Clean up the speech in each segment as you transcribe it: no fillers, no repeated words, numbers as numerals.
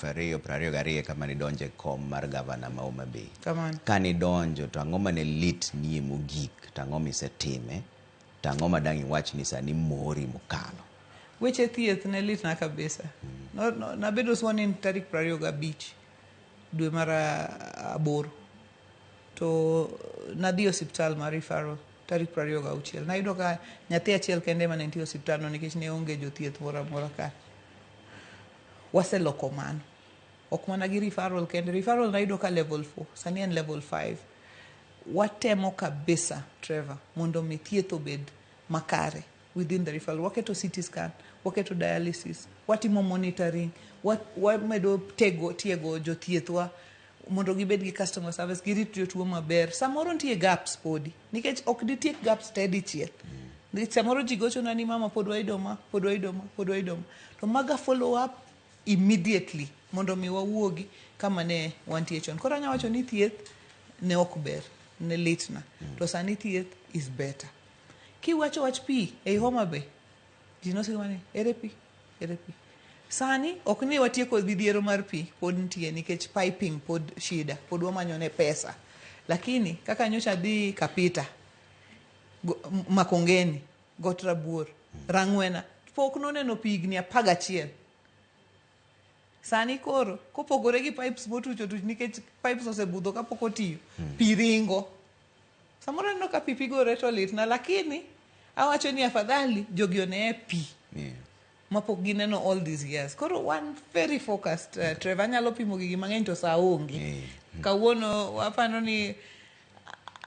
2022 kama nidonje kom mar gavana ma Homa Bay. Kamano. Kanidonjo to ang'o mane lit nie mogik, to ang'o misetime, to ang'o ma dang' iwach ni sani mori mokalo? Weche thieth ne litna kabisa. No, no, nabedo sworn in tarik 25 dwe mar 8 to nadhi e osiptal mar referral tarik 26. Nayudo ka nyathi achiel kende ema ne nitie e osiptal no nikech ne onge jothieth moro amora ka. Waseloko mano. Ok mana gi referral kende. Referral nayudo ka level 4, sani en level 5. Watemo kabisa, Trevor, mondo mi thieth obed makare within the referral. Waketo CT scan, waketo dialysis, watimo monitoring, wamedo tiego jothiethwa mondo gibed gi customer service, girit jotuo maber. Samoro nitie gaps podi, nikech ok ditiek gaps te dichiel. Nikech samoro ji gochona ni mama pod wayudo ma, pod wayudo ma, pod wayudo ma. To maga follow up immediately mondo mi wawuogi kama ne wantie chon. Koro anya wacho ni thieth ne ok ber, ne litna. To sani thieth is better. Kiwacho wach pi ei Homa Bay, ji nosiko ni ere pi, ere pi. Sani ok ni watieko midhiero mar pi, pod nitie nikech piping pod shida, pod wamanyo ne pesa. Lakini kaka nyocha adhi Kapita, Makongeni, Got Rabuor, Rang'wena, pok noneno pi higni 11. Sani koro kopogore gi pipes motuch otuch nikech pipes osebudho kapok otiyo, pi ringo. Samoro aneno ka pi pigore to litna, lakini awacho ni afadhali jogi oneye pi mapok gineno all these years. Koro wan very focused, Trevor, anyalo pimo gigi mang'eny to saa onge. Kawuono wapano ni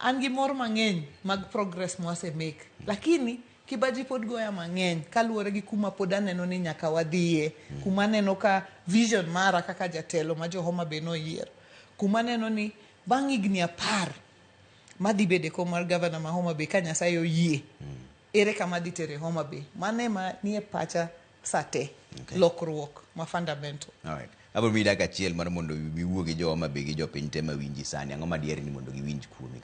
an gi mor mang'eny mag progress mwase make. Lakini kibaji pod goya mang'eny kaluwore gi kuma pod aneno ni nyaka wadhiye. Kuma aneno ka vision mara kaka jatelo ma jo Homa Bay noyiero. Kuma aneno ni bang' higni 10 madhi bedo e kom mar gavana ma Homa Bay ka Nyasaye oyie. Ere kama dhi tere Homa Bay? Mano ema nie pacha sate. Lokruok ma fundamental. Alright. Abiro miyi dakika achiel mar mondo iwuo gi jo Homa Bay gi jopiny te mawinji sani. Ang'o ma diher ni mondo giwinj kuomi?